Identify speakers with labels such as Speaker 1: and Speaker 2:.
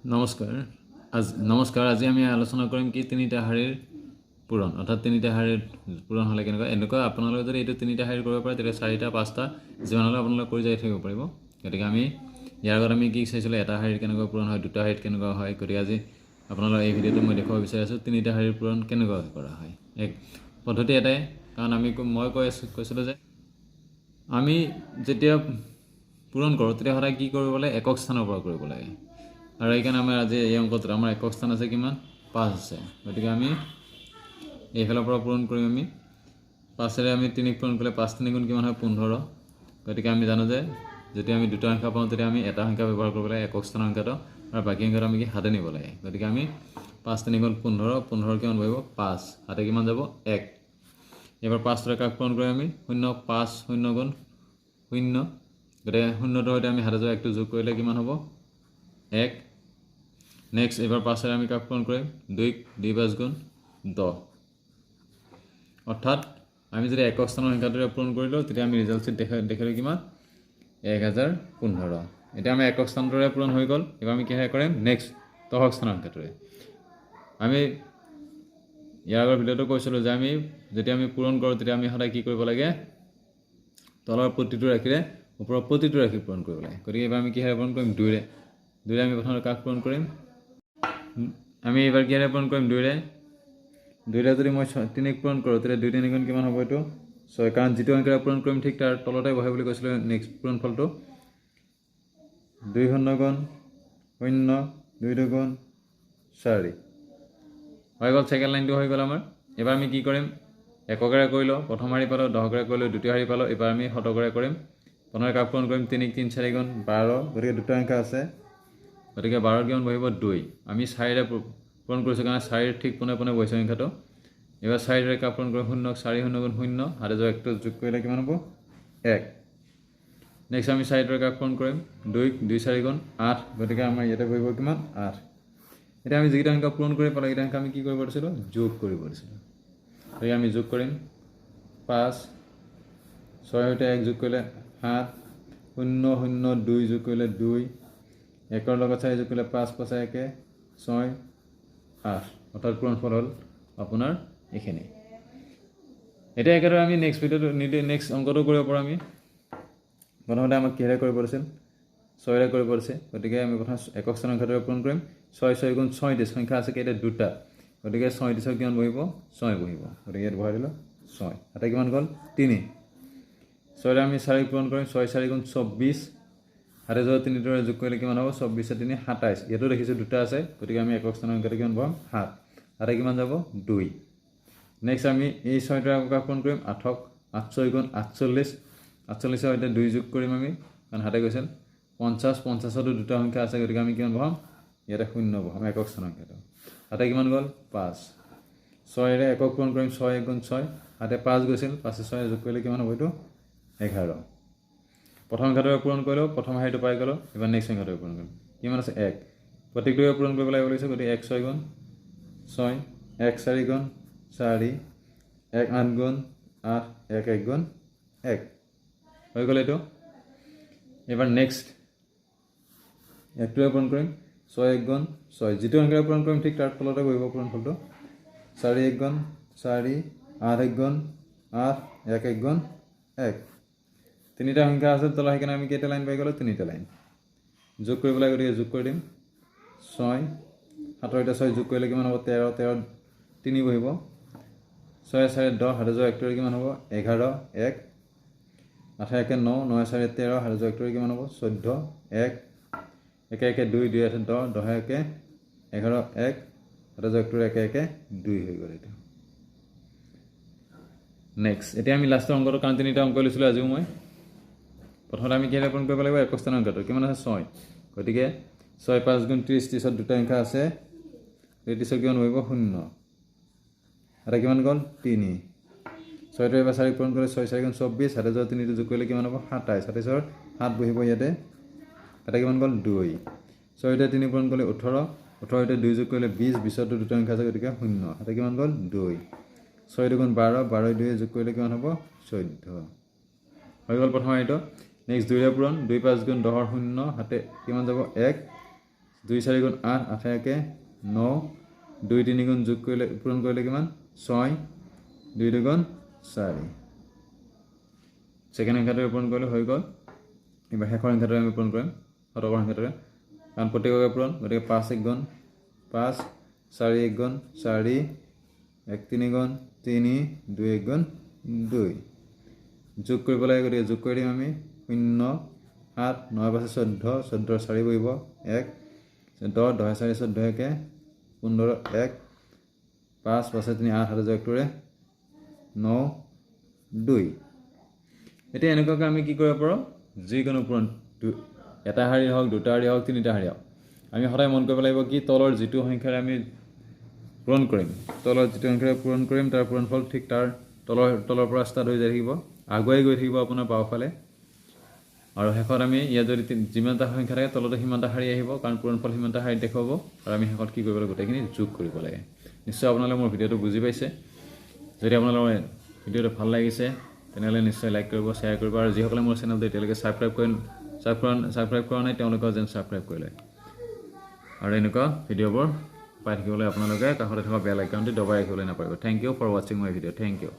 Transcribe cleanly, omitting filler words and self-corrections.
Speaker 1: নমস্কাৰ, নমস্কাৰ। আজি আমি আলোচনা কৰিম কি তিনিটা শাৰীৰ পূৰণ, অৰ্থাৎ তিনিটা শাৰীৰ পূৰণ হ'লে কেনেকুৱা। এনেকুৱা আপোনালোকে যদি এইটো তিনিটা শাৰী কৰিব পাৰে, তেতিয়া চাৰিটা, পাঁচটা যিমান হ'লেও আপোনালোকে কৰি যাই থাকিব পাৰিব। গতিকে আমি ইয়াৰ আগত আমি কি চাইছিলোঁ? এটা শাৰীৰ কেনেকুৱা পূৰণ হয়, দুটা শাৰীত কেনেকুৱা হয়। গতিকে আজি আপোনালোক এই ভিডিঅ'টো মই দেখুৱাব বিচাৰিছোঁ তিনিটা শাৰীৰ পূৰণ কেনেকুৱা কৰা হয়। এক পদ্ধতি এটাই, কাৰণ আমি মই কৈ আছোঁ, কৈছিলোঁ যে আমি যেতিয়া পূৰণ কৰোঁ, তেতিয়া সদায় কি কৰিব লাগে? একক স্থানৰ পৰা কৰিব লাগে। আৰু সেইকাৰণে আমাৰ আজি এই অংকটোত আমাৰ একক স্থান আছে কিমান? পাঁচ আছে। গতিকে আমি এইফালৰ পৰা পূৰণ কৰিম। আমি পাঁচেৰে আমি তিনিক পূৰণ কৰিলে পাঁচ তিনি গুণ কিমান হয়? 15। গতিকে আমি জানো যে যেতিয়া আমি দুটা সংখ্যা পাওঁ, তেতিয়া আমি এটা সংখ্যা ব্যৱহাৰ কৰিব লাগে, একক স্থানৰ সংখ্যাটো, আৰু বাকী সংখ্যাটো আমি কি হাতে নিব লাগে। গতিকে আমি পাঁচ তিনি গুণ 15, 15 কিমান বহিব? পাঁচ। হাতে কিমান যাব? এক। এইবাৰ পাঁচটোৰে কাক পূৰণ কৰিম আমি? শূন্য। পাঁচ শূন্য গুণ শূন্য। গতিকে শূন্যটোৰ সৈতে আমি হাতে যোৱা একটো যোগ কৰিলে কিমান হ'ব? এক। নেক্সট, এইবাৰ পাঁচেৰে আমি কাক পূৰণ কৰিম? দুইক। দুই পাঁচ গুণ 10। অৰ্থাৎ আমি যদি একক স্থানৰ সংখ্যাটোৰে পূৰণ কৰিলোঁ, তেতিয়া আমি ৰিজাল্ট চিট দেখিলোঁ কিমান? 1015। এতিয়া আমি একক স্থানটোৰে পূৰণ হৈ গ'ল। এইবাৰ আমি কিহেৰে কৰিম? নেক্সট দশক স্থানৰ সংখ্যাটোৰে। আমি ইয়াৰ আগৰ ভিডিঅ'টো কৈছিলোঁ যে আমি যেতিয়া আমি পূৰণ কৰোঁ, তেতিয়া আমি সদায় কি কৰিব লাগে? তলৰ প্ৰতিটো ৰাশিৰে ওপৰৰ প্ৰতিটো ৰাশি পূৰণ কৰিব লাগে। গতিকে এইবাৰ আমি কিহেৰে পূৰণ কৰিম? দুইৰে। দুইৰে আমি প্ৰথমতে কাক পূৰণ কৰিম? আমি এইবাৰ কিহেৰে পূৰণ কৰিম? দুইৰে। দুইৰে যদি মই ছয় তিনিক পূৰণ কৰোঁ, তেতিয়া দুই তিনি গুণ কিমান হ'ব এইটো? ছয়। কাৰণ যিটো সংখ্যাৰে পূৰণ কৰিম, ঠিক তাৰ তলতে বহে বুলি কৈছিলোঁ নেক্সট পূৰণ ফলটো। দুই শূন্য গুণ শূন্য, দুই দুগুণ চাৰি হৈ গ'ল। ছেকেণ্ড লাইনটো হৈ গ'ল আমাৰ। এইবাৰ আমি কি কৰিম? এককেৰে কৰিলোঁ, প্ৰথম শাৰী পালোঁ। দহকেৰে কৰিলোঁ, দ্বিতীয় শাৰী পালোঁ। এইবাৰ আমি শতকৰে কৰিম। প্ৰথমে কাক পূৰণ কৰিম? তিনিক। তিনি চাৰি গুণ 12। গতিকে দুটা সংখ্যা আছে, গতিকে 12ৰ কিমান বহিব? দুই। আমি চাৰিৰে পূৰণ কৰিছোঁ কাৰণে চাৰিৰ ঠিক পোনে পোনে বহিছে সংখ্যাটো। এইবাৰ চাৰিৰে কাক পূৰণ কৰিম? শূন্য। চাৰি শূন্য গুণ শূন্য। হাতে যোৱা একটো যোগ কৰিলে কিমান হ'ব? এক। নেক্সট আমি চাৰিটোৰে কাক পূৰণ কৰিম? দুইক। দুই চাৰি গুণ আঠ। গতিকে আমাৰ ইয়াতে বহিব কিমান? আঠ। এতিয়া আমি যিকেইটা সংখ্যা পূৰণ কৰি পালোঁ, এইকেইটা সংখ্যা আমি কি কৰিব দিছিলোঁ? যোগ কৰিব দিছিলোঁ। গতিকে আমি যোগ কৰিম। পাঁচ, ছয়ৰ সৈতে এক যোগ কৰিলে সাত, শূন্য শূন্য দুই যোগ কৰিলে দুই, একৰ লগত চাৰি যোগ কৰিলে পাঁচ, পাঁচে একে ছয়, আঠ। অৰ্থাৎ পূৰণফল হ'ল আপোনাৰ এইখিনি। এতিয়া একেদৰে আমি নেক্সট ভিডিঅ'টো নিদি নেক্সট অংকটো কৰিব পাৰোঁ। আমি প্ৰথমতে আমাক কিহেৰে কৰিব দিছিল? ছয়ৰে কৰিব দিছে। গতিকে আমি প্ৰথম একক স্থানৰ সংখ্যাটোৰে পূৰণ কৰিম। ছয় ছয় গুণ 36। সংখ্যা আছে কেইটা? দুটা। গতিকে 36ৰ কিমান বহিব? ছয় বহিব। গতিকে ইয়াত বহাই দিলোঁ ছয়। হাতে কিমান গ'ল? তিনি। ছয়ৰে আমি চাৰি পূৰণ কৰিম। ছয় চাৰি গুণ 24। হাতে যোৱা তিনিটোৰে যোগ কৰিলে কিমান হ'ব? 24 তিনি 27। ইয়াতো দেখিছোঁ দুটা আছে, গতিকে আমি একক স্থানৰ সংখ্যাটো কিমান পাম? সাত। হাতে কিমান যাব? দুই। নেক্সট আমি এই ছয়টোৰে আকৌ কাক পূৰণ কৰিম? আঠক। আঠ ছয় গুণ 48। 48ৰ সৈতে দুই যোগ কৰিম আমি, কাৰণ হাতে গৈছিল। 50। 50তো দুটা সংখ্যা আছে, গতিকে আমি কিমান বহাম? ইয়াতে শূন্য বহাম, একক স্থানৰ সংখ্যাটো। হাতে কিমান গ'ল? পাঁচ। ছয়েৰে একক পূৰণ কৰিম। ছয় এক গুণ ছয়। হাতে পাঁচ গৈছিল। পাঁচে ছয়ে যোগ কৰিলে কিমান হ'ব এইটো? 11। প্ৰথম সংখ্যাটোৰে পূৰণ কৰিলোঁ, প্ৰথম শাৰীটো পাই গ'লোঁ। এইবাৰ নেক্সট সংখ্যাটোৰে পূৰণ কৰিম। কিমান আছে? এক। প্ৰত্যেকটোৰে পূৰণ কৰিব লাগিব লাগিছে। গতিকে এক ছয় গুণ ছয়, এক চাৰি গুণ চাৰি, এক আঠ গুণ আঠ, এক এক গুণ এক হৈ গ'ল এইটো। এইবাৰ নেক্সট একটোৰে পূৰণ কৰিম। ছয় এক গুণ ছয়। যিটো সংখ্যাৰে পূৰণ কৰিম, ঠিক তাৰ তলতে বহিব পূৰণ ফলটো। চাৰি এক গুণ চাৰি, আঠ এক গুণ আঠ, এক এক গুণ এক। তিনিটা সংখ্যা আছে তলত, সেইকাৰণে আমি কেইটা লাইন পাই গ'লোঁ? তিনিটা লাইন। যোগ কৰিব লাগে, গতিকে যোগ কৰি দিম। ছয়, সাতৰ এতিয়া ছয় যোগ কৰিলে কিমান হ'ব? 13। 13 তিনি বহিব। ছয় চাৰি 10, হাতে যোৱা একটোৰে কিমান হ'ব? 11, এক। আঠে একে ন, নয় চাৰি 13, হাতে যোৱা একটোৰে কিমান হ'ব? 14, এক। একে একে দুই, দুই আঠে 10, দহে একে 11, এক। হাতে যোৱা একটোৰে একে একে দুই হৈ গ'ল এইটো। নেক্সট এতিয়া আমি লাষ্টৰ অংকটো, কাৰণ তিনিটা অংক লৈছিলোঁ আজিও মই। প্ৰথমতে আমি কিহেৰে পূৰণ কৰিব লাগিব? একক স্থানৰ সংখ্যাটো কিমান আছে? ছয়। গতিকে ছয় পাঁচ গুণ 30। 30ত দুটা সংখ্যা আছে। 30ত কিমান বহিব? শূন্য। এটা কিমান গ'ল? তিনি। ছয়টো এবাৰ চাৰি পূৰণ কৰিলে ছয় চাৰি গুণ 24। হাতে যোৱা তিনিটো যোগ কৰিলে কিমান হ'ব? 27। 27ৰ সাত বহিব ইয়াতে। এটা কিমান গ'ল? দুই। ছয়তে তিনি পূৰণ কৰিলে 18। 18তে দুই যোগ কৰিলে 20। 20তো দুটা সংখ্যা আছে, গতিকে শূন্য। হাতে কিমান গ'ল? দুই। ছয় দুগুণ 12। 12 দুয়ে যোগ কৰিলে কিমান হ'ব? 14 হৈ গ'ল প্ৰথম শাৰীটো। নেক্সট দুইৰে পূৰণ। দুই পাঁচ গুণ 10ৰ শূন্য, হাতে কিমান যাব? এক। 2 4 গুণ 8, 8 1 9, 2 3 গুণ যোগ কৰিলে পূৰণ কৰিলে কিমান 6, 2 2 গুণ 4। ছেকেণ্ড সংখ্যাটোৰে পূৰণ কৰিলে হৈ গ'ল। এইবাৰ শেষৰ সংখ্যাটোৰে আমি পূৰণ কৰিম, শতকৰ সংখ্যাটোৰে, কাৰণ প্ৰত্যেককে পূৰণ, গতিকে 5 1 গুণ 5, 4 1 গুণ 4, 1 3 গুণ 3, 2 1 গুণ 2। যোগ কৰিব লাগে, গতিকে যোগ কৰি দিম আমি 0 7 9 5 14, 14 4 বহিব 1, 10 10 4 14 1 15 1, 5 5 3 8, 7 1 9 2। এতিয়া এনেকুৱাকৈ আমি কি কৰিব পাৰোঁ, যিকোনো পূৰণ এটা শাৰী হওক, দুটা শাৰী হওক, তিনিটা শাৰী হওক, আমি সদায় মন কৰিব লাগিব কি তলৰ যিটো সংখ্যাৰে আমি পূৰণ কৰিম, তলৰ যিটো সংখ্যাৰে পূৰণ কৰিম তাৰ পূৰণফল ঠিক তাৰ তলৰ পৰা ষ্টাৰ্ট হৈ যাই থাকিব, আগুৱাই গৈ থাকিব আপোনাৰ বাওঁফালে। আৰু শেষত আমি ইয়াত যদি যিমানটা সংখ্যা থাকে তলতে সিমানটা শাৰী আহিব, কাৰণ পূৰণফল সিমানটা শাৰীত দেখুৱাব। আৰু আমি শেষত কি কৰিব লাগে, গোটেইখিনি যোগ কৰিব লাগে। নিশ্চয় আপোনালোকে মোৰ ভিডিঅ'টো বুজি পাইছে। যদি আপোনালোকৰ ভিডিঅ'টো ভাল লাগিছে তেনেহ'লে নিশ্চয় লাইক কৰিব, শ্বেয়াৰ কৰিব, আৰু যিসকলে মোৰ চেনেলটো এতিয়ালৈকে ছাবস্ক্ৰাইব কৰা নাই তেওঁলোকেও যেন ছাবস্ক্ৰাইব কৰি লয়। আৰু এনেকুৱা ভিডিঅ'বোৰ পাই থাকিবলৈ আপোনালোকে কাষতে থকা বেল আইকনটো দবাই ৰাখিবলৈ নাপাহৰিব। Thank you for watching my video. Thank you.